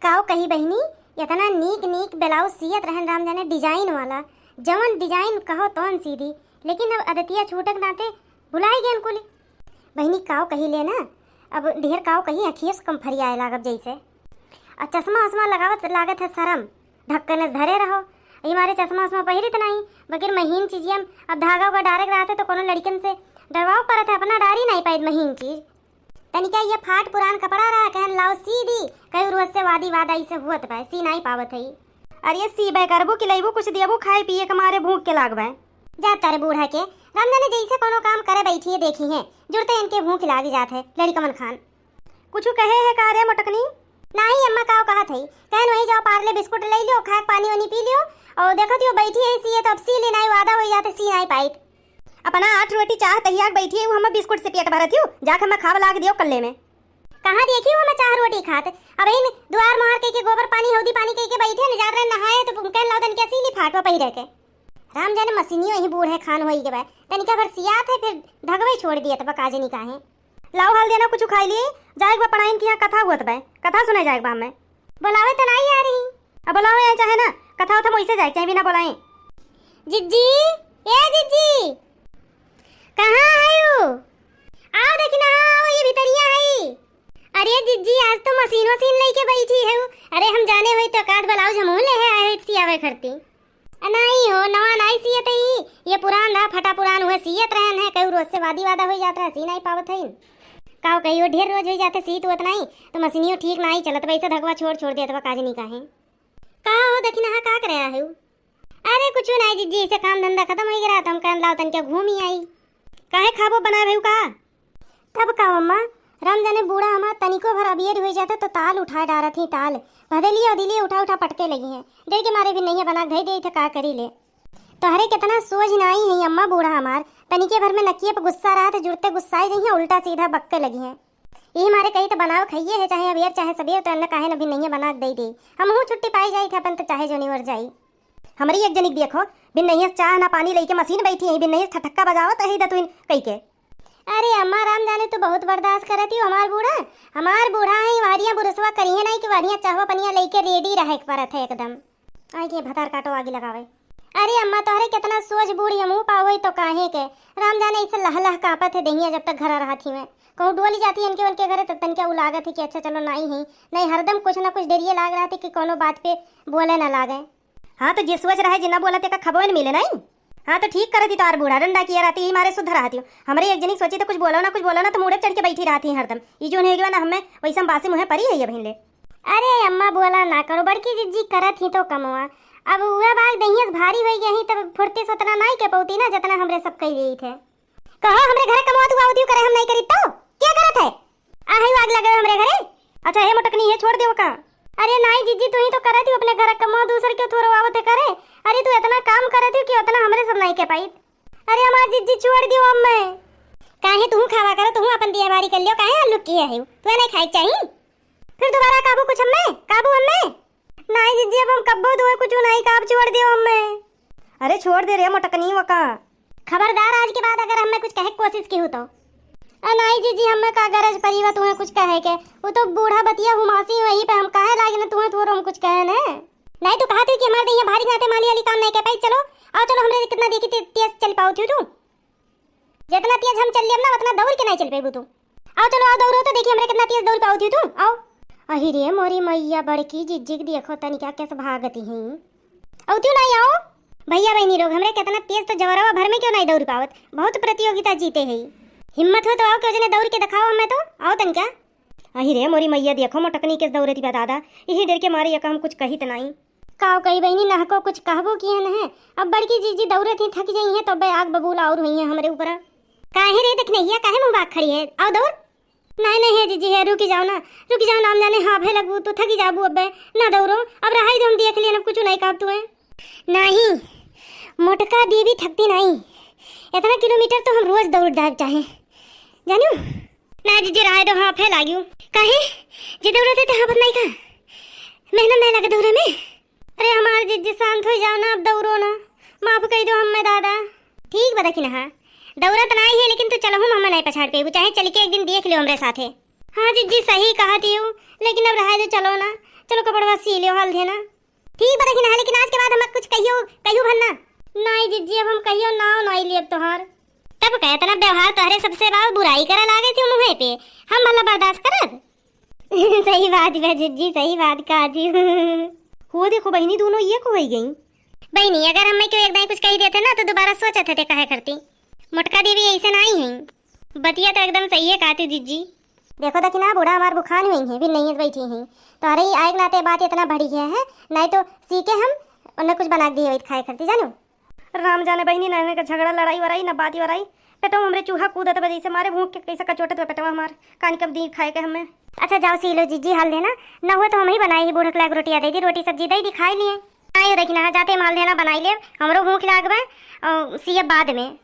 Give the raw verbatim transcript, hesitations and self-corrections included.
काव कही बहिनी, एतना नीक नीक ब्लाउज सियत रहन राम जाने design वाला, जवन design कहो तवन सी दी, लेकिन अब अदतिया छूटक नाते भुलाई गयन कुली। बहिनी काव कही ले ना, अब ढेर काव कही अखिए से कम फरियाए लागब जैसे। आ चश्मा उश्मा लगावत लागत है शरम, ढक्कन से धरे रहो। ई मारे चश्मा उश्मा पहिरित नहीं, बगैर महीन चीजियम अब धागा उगा डारे के रहते तो कोनो लड़िकन से डरवाओ परत है, अपना डारी नहीं पाइत महीन चीज। तनिका ये फाट पुरान कपड़ा रहा, कहन लाओ सी दी, कई रोज से वादी वादा इसे हुअत बा, सी नाई पावत है। अरे सीबे करबू कि लइबू, कुछ देबू खाए पिए के मारे भूख के लागबे। जा तारे बूढ़ा के, राम जाने जैसे कोनो काम करे बैठी है देखी है, जुड़ते इनके भूख लाग जात है, लड़िकमन खान। कुछ कहे है का रे मोटकनी? नाही अम्मा, काव कहत है, कहन वही जाओ पार्ले बिस्कुट ले लियो, खाए पानी वानी पी लियो, और देखो तो बैठी है सी है तो अब सी ले नाई वादा हो जाते सी नाई पाइत। अपना आठ रोटी चाह तहिया के बैठी है, वो हमें बिस्कुट से पेट भरत हूँ, जाके हमें खावा लाग दियो कल्ले में। कहाँ देखी हूँ हमें चाह रोटी खात, अब इन दुआर मोहार के, के गोबर पानी हौदी पानी के, के बैठे न जात रहे नहाए तो कहन लाओ तनिका सी ली फाटवा पहिरे के। राम जाने मशीनियो यही बूढ़े खान होई के बा, तनिका भर सियात है फिर धगवे छोड़ दिया तब काजे नहीं काहे। लाओ हाल देना कुछ खाई लिए, जाए एक बार पढ़ाइन की यहाँ कथा हुअत बा, कथा सुनाई जाए एक बार हमें। बोलावे तो नाई आ रही। अब बोलावे आए चाहे ना, कथा उथा वैसे जाए चाहे बिना बोलाए। जिज्जी, ए जिज्जी, कहाँ है वो? आओ देखी ना, आओ ये भीतरिया है। अरे जिज्जी, आज तो मशीन वशीन लेके बैठी है। अरे हम जाने हुई तो काद ब्लाउज हम ले है आए सियावे खरती। अ, नाई हो, नवा नाई सियत ही, ये पुरान रहा, फटा पुरान हुए सियत रहन है, कई रोज से वादी वादा हो जात रहा, सी नाई पावत है। काव कहियो ढेर रोज हो जाते सीत उत नाई, तो मशीनियो ठीक नाई चलत, वैसे धगवा छोड़ छोड़ देत बा, काज नहीं काहे। का हो दखिनहा, का करे आए हो? अरे कुछ नाई जिज्जी, इसे काम धंधा खत्म हो गया, तो हम कहन लाओ तनिका घूमी आई। काहे खाबो बनाए भयू का? तब का अम्मा, राम जाने बूढ़ा हमार तनिको भर अबियर हो जाता तो ताल उठाए डारत ही ताल, भदेलिया उदेलिया उठा उठा पटके लगी हैं। डर के मारे भी नहीं है बना धई दे थे का करी ले। तोहरे कितना सोझ नाई है अम्मा बूढ़ा हमार, तनिके भर में नकिए पे गुस्सा रहा तो जुड़ते गुस्साए जइहे उल्टा सीधा बक्के लगी हैं। यही मारे कही तो बनाओ खाइए है चाहे अबियर चाहे सबेर तो अन्न काहे न भी नहीं है बना दे दे। हमहू छुट्टी पाई जाई थे अपन तो चाहे जोनी ओर जाई। हमरी एक जनिक देखो, बिन नहियस चाह ना पानी लइके मशीन बैठी है, बिन नहियस ठठक्का बजावत है दतुइन कई के। अरे अम्मा, राम जाने तू बहुत बर्दाश्त करत ही हमार बूढ़ा। हमार बूढ़ा है, वहरिया बुरसवा करिहे नहीं कि वहरिया चाहवा पनिया लइके ready रहे के परत है एकदम। आई के भतार काटो आगे लगावे। अरे अम्मा, तोहरे कितना सोझ बूढ़ हमहू पावई तो काहे के। राम जाने इसे लह लह कांपत है देहिया जब तक घर रहत ही में। कहूँ डोली जाती है इनके उनके घरे तब तनिका उ लागत है कि अच्छा चलो नाई है, नहीं हरदम कुछ ना कुछ डरिए लाग रहा थी कि कोनो बात पे बोले ना लागे। हाँ, तो जे सोच रहा है, जे ना बोला, तेका खबवे न मिले, नहीं? हाँ, तो ठीक करत ही तोहार बूढ़ा, डंडा किया रहती, यही मारे सुध रहती हूँ। हमरे एक जनी सोची तो कुछ बोलो ना, कुछ बोलो ना, तो मुड़े चढ़ के बैठी रहती है हरदम। ई जोन हो गया ना, हमें वैसे हम बासी मुँहे परी है ये बहिन ले। अरे अम्मा, बोला ना करो, बड़की जिज्जी करत ही तो कमवा। अब वह बाग दहियस भारी हो गई ही, तब फुर्ती से उतना नाई के पौती ना, जितना हमरे सब कह गई थे। कहो, हमरे घरे कमवा तू आवती करे, हम नहीं करी तो? क्या करत है? आ है आग लगे हमरे घरे। अच्छा, हे मोटकनी, ये छोड़ देव का? अरे नाई जिज्जी, तू ही तो करत ही अपने घर कमवा, दूसर के थोरो आवत है करे। अरे तू इतना काम करत ही कि उतना हमरे सब नहीं के पाई। अरे हमार जिज्जी, छोड़ दियो अब मैं। काहे तू खावा करो, तू अपन दिया बारी कर लियो, काहे आलू किया है? तू नहीं खाए चाहिए? फिर दोबारा काबू कुछ हमें? काबू हमें? नाई जिज्जी, अब हम कब्बो दुए कुछ नाई काब, छोड़ दियो हमें। अरे छोड़ दे रे मोटकनी वका। खबरदार, आज के बाद अगर हमें कुछ कहे के कोशिश की हो तो। अ नाई जिज्जी, हमें का गरज परी बा तुम्हें कुछ कहे के? वो तो बूढ़ा बतिया हुमासी वही पे हम काहे लागे ना तुम्हें थोरो हम कुछ कहे ने। नहीं तो कहा थी कि हमारे यहाँ भारी नाते माली वाली काम नहीं कर पाई। चलो, आओ चलो, हमरे कितना देखी ते-, तेज चल पाओ थी तू। जितना तेज हम चल लेब ना, उतना दौड़ के नहीं चल पेबू तू। आओ चलो, आओ दौड़ो तो देखी हमरे कितना तेज दौड़ पाओ थी तू। आओ। अहि रे मोरी मैया, बड़की जिज्जिक देखो तनिका कैसे भागती हैं। औ तू नहीं आओ। भैया बहनी लोग, हमरे कितना तेज तो जवरवा भर में क्यों नहीं दौड़ पावत, बहुत प्रतियोगिता जीते हैं। हिम्मत हो तो आओ, क्यों जने दौड़ के दिखाओ हमें तो। आओ तनिका। अहि रे मोरी मैया, देखो मोटकनी कैसे दौड़ती बा दादा, यही डर के मारे यका हम कुछ कहित नहीं। काव कही बहिनी, नहको कुछ कहबो किहन है। अब बड़की जीजी दौड़त ही थक जाई है, तो अबे आग बबूला और हुई है हमरे ऊपर। काहे रे दखिनहिया, काहे मुँह बाग खड़ी है? आओ दौड़। नहीं, नहीं है जीजी, है, रुकी जाओ ना, रुकी जाओ ना, हम जाने हाँफे लगबू, तू थकी जाबू अबे। ना दौड़ो, अब रहाई दो, हम देख लेन, अब कुछ नहीं काब तू है। नहीं, मोटका देवी थकती नहीं, इतना किलोमीटर तो हम रोज दौड़ जाए चाहे, जानू। ना जीजी, रहाई दो, हाँफे लागियो। काहे? जे दौड़त है तो हाँफत नहीं का? मेहनत नहीं लगे दौड़े में? अरे हमार जिज्जी, शांत हो जाओ ना, अब दौड़ो ना, माफ कर दो हमें दादा। ठीक बा दखिनहा, दौड़त नाई है लेकिन तू चलहु में हमें नहीं पछाड़ पेबू, चाहे चल के एक दिन देख लियो हमरे साथे। हाँ जिज्जी, सही कहत ही हूँ, लेकिन अब रहे दो, चलो ना, चलो कपड़वा सी लियो, हल देना। ठीक बा दखिनहा, लेकिन आज के बाद हम कुछ कहियो, कहियो भर ना। नाई जिज्जी, अब हम कहियो नाव नाई लेब तोहार। तब का इतना व्यवहार तोहरे सबसे बा, बुराई करे लागे थे मुँहे पे, हम भला बर्दाश्त करब? सही बात बा जिज्जी, सही बात कहा थी। हो देखो बहिनी, दोनों ये को होई गई। बहिनी, अगर हमें क्यों एक दाई कुछ कही देते ना तो दोबारा सोचत हते काहे करती। मोटका देवी ऐसे नाई है। बतिया तो एकदम सही है कहा थी जिज्जी। देखो दखिनहा, बूढ़ा हमार बुखान हुई है, फिर नहीं बैठी है, तोहरे ही आए के नाते बात इतना बढ़ी है, है? नहीं तो सी के हम उन्हें कुछ बना के दिए खाए करती, जानो। राम जाने बहिनी, ना इनका झगड़ा, लड़ाई वड़ाई, ना बात वड़ाई। पेटवा हमरे चूहा कूदत बा, जैसे मारे भूख के कैसे कचोटत बा पेटवा हमार। कान कब दी खाए के हमें। अच्छा जाओ सी लो जिज्जी, हल देना। ना हुआ तो हम ही बनाई ही बूढ़क लायक रोटियाँ दे दी, रोटी सब्जी दे दी, खाई लिए। आयो दखिनहा, जाते माल देना बनाई ले, हमरो भूख लाग बा। और सीए बाद में,